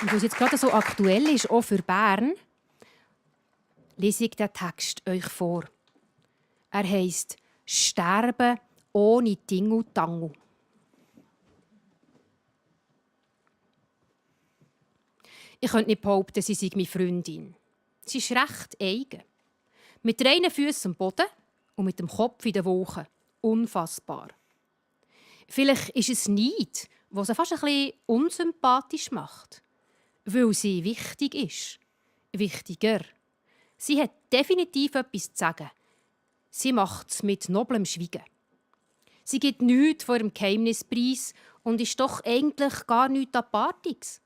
Und weil es jetzt gerade so aktuell ist, auch für Bern, lese ich den Text euch vor. Er heisst «Sterben ohne Tingeltangel». Ich könnte nicht behaupten, sie sei meine Freundin. Sie ist recht eigen. Mit reinen Füßen am Boden und mit dem Kopf in den Wolken. Unfassbar. Vielleicht ist es Neid, was sie fast ein bisschen unsympathisch macht. Weil sie wichtig ist. Wichtiger. Sie hat definitiv etwas zu sagen. Sie macht es mit noblem Schweigen. Sie gibt nichts von ihrem Geheimnispreis und ist doch eigentlich gar nichts Apartiges.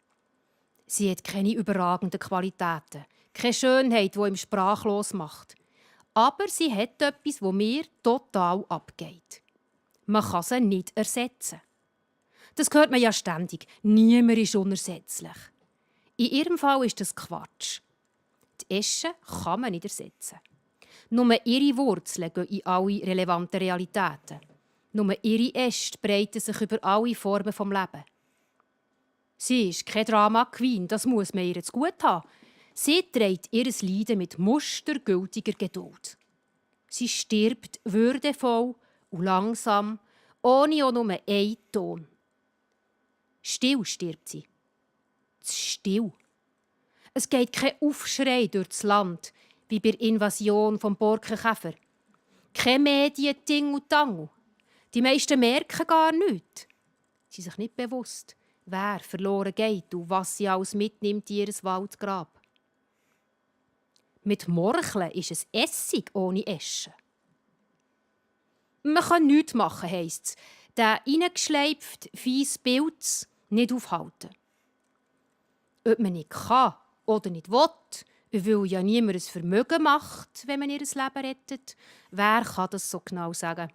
Sie hat keine überragenden Qualitäten, keine Schönheit, die ihm sprachlos macht. Aber sie hat etwas, das mir total abgeht. Man kann sie nicht ersetzen. Das hört man ja ständig. Niemand ist unersetzlich. In ihrem Fall ist das Quatsch. Die Esche kann man nicht ersetzen. Nur ihre Wurzeln gehen in alle relevanten Realitäten. Nur ihre Äste breiten sich über alle Formen des Lebens. Sie ist keine Drama-Queen, das muss man ihr zu gut haben. Sie trägt ihr Leiden mit mustergültiger Geduld. Sie stirbt würdevoll und langsam, ohne auch nur einen Ton. Still stirbt sie. Still. Es geht kein Aufschrei durch das Land, wie bei der Invasion vom Borkenkäfer. Keine Medien, Ting und Tangel. Die meisten merken gar nichts. Sie sind sich nicht bewusst, wer verloren geht und was sie alles mitnimmt in ihr Waldgrab. Mit Morcheln ist es Essig ohne Esche. Man kann nichts machen, heisst es. Den reingeschleiften, fiesen Pilz nicht aufhalten. Ob man nicht kann oder nicht will, weil ja niemand ein Vermögen macht, wenn man ihr Leben rettet, wer kann das so genau sagen?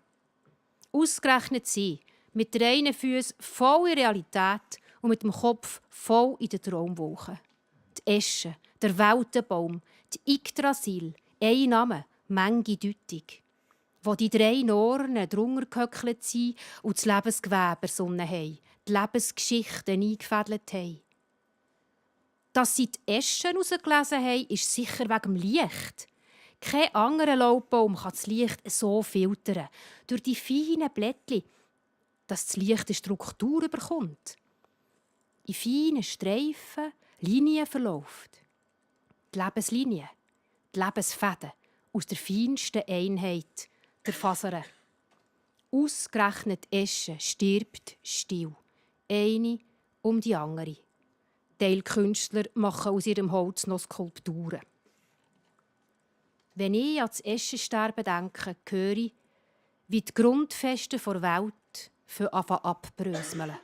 Ausgerechnet sie, mit reinen Füßen voll in Realität und mit dem Kopf voll in den Traumwolken. Die Esche, der Weltenbaum, die Yggdrasil, ein Name, Menge Deutung. Wo die 3 Nornen drunter gehöckelt sind und das Lebensgewebe ersonnen haben, die Lebensgeschichten eingefädelt haben. Dass sie die Eschen herausgelesen haben, ist sicher wegen dem Licht. Kein anderer Laubbaum kann das Licht so filtern, durch die feinen Blättchen, dass das Licht eine Struktur bekommt. In feinen Streifen, Linien verläuft. Die Lebenslinie, die Lebensfäden aus der feinsten Einheit, der Fasern. Ausgerechnet Esche stirbt still, eine um die andere. Teilkünstler machen aus ihrem Holz noch Skulpturen. Wenn ich an das Eschensterben denke, höre ich, wie die Grundfesten der Welt abbröseln.